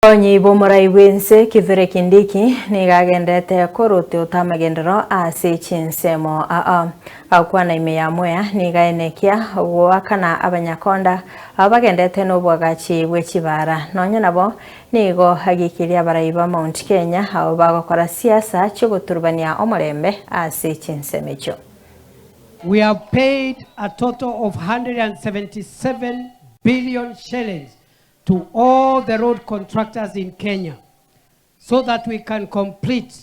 Onye bomorai bwense Kithure Kindiki nigo agendete koruta amagenderero ase chinsemo aa agokwana ime ya Mwea nigo aenekia goakana abanyakonda abo bagendete n'obwagachi bwe chibara nonya nabo nigo agikirie abarai ba Mount Kenya abo bagokora siasa chiogoturubania omorembe ase chinsemo echio. We have paid a total of 177 billion shillings to all the road contractors in Kenya so that we can complete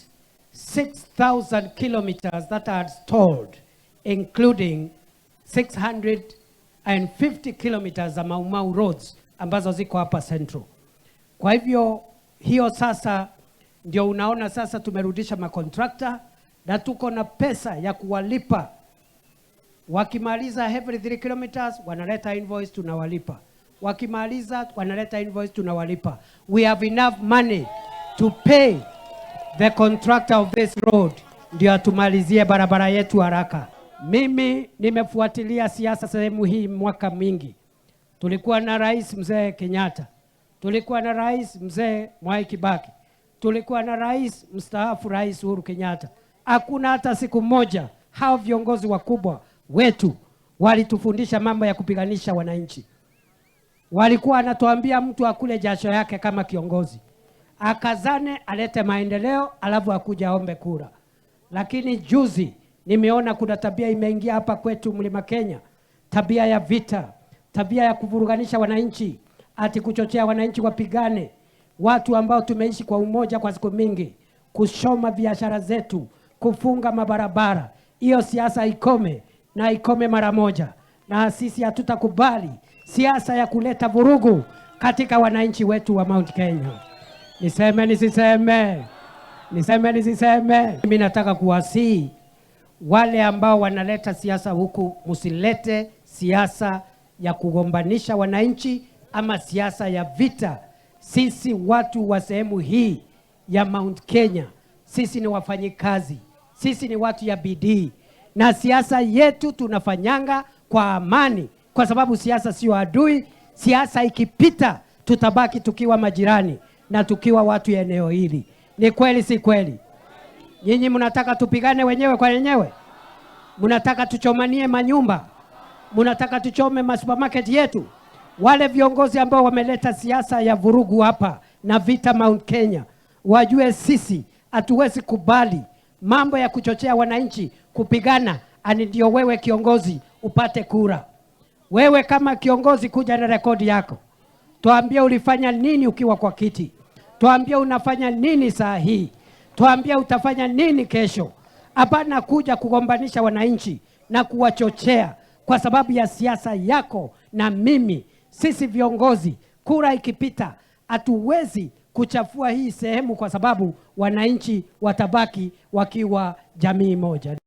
6,000 kilometers that are stalled, including 650 kilometers za Mau Mau roads ambazo ziko hapa Central. Kwa hivyo hiyo sasa ndio unaona sasa tumerudisha makontrakta na tuko na pesa ya kuwalipa. Wakimaliza every 3 kilometers wanaleta invoice, tunawalipa. Wakimaliza wanaleta invoice, tunawalipa. We have enough money to pay the contractor of this road ndio atumalizie barabara yetu haraka. Mimi nimefuatilia siasa sehemu hii mwaka mingi. Tulikuwa na rais mzee Kenyatta, tulikuwa na rais mzee Mwai Kibaki, tulikuwa na rais mstaafu Rais Uhuru Kenyatta. Hakuna hata siku moja hao viongozi wakubwa wetu walitufundisha mambo ya kupiganisha wananchi. Walikuwa wanatuambia mtu akule jasho yake kama kiongozi, akazane alete maendeleo, alafu akuja aombe kura. Lakini juzi nimeona kuna tabia imeingia hapa kwetu Mlima Kenya, tabia ya vita, tabia ya kuvuruganisha wananchi, ati kuchochea wananchi wapigane, watu ambao tumeishi kwa umoja kwa siku mingi, kushoma biashara zetu, kufunga mabarabara. Hiyo siasa ikome na ikome mara moja, na sisi hatutakubali siasa ya kuleta vurugu katika wananchi wetu wa Mount Kenya. Niseme nisiseme? Niseme nisiseme? Mimi nataka kuwasihi wale ambao wanaleta siasa huku, msilete siasa ya kugombanisha wananchi ama siasa ya vita. Sisi watu wa sehemu hii ya Mount Kenya, sisi ni wafanyikazi, sisi ni watu ya bidii, na siasa yetu tunafanyanga kwa amani, kwa sababu siasa sio adui. Siasa ikipita, tutabaki tukiwa majirani na tukiwa watu ya eneo hili. Ni kweli si kweli? Nyinyi mnataka tupigane wenyewe kwa wenyewe? Mnataka tuchomanie manyumba? Mnataka tuchome masupermarket yetu? Wale viongozi ambao wameleta siasa ya vurugu hapa na vita Mount Kenya, wajue sisi hatuwezi kubali mambo ya kuchochea wananchi kupigana, ani ndio wewe kiongozi upate kura. Wewe kama kiongozi, kuja na rekodi yako, tuambie ulifanya nini ukiwa kwa kiti, tuambie unafanya nini saa hii, tuambie utafanya nini kesho. Hapana kuja kugombanisha wananchi na kuwachochea kwa sababu ya siasa yako na mimi. Sisi viongozi, kura ikipita, hatuwezi kuchafua hii sehemu kwa sababu wananchi watabaki wakiwa jamii moja.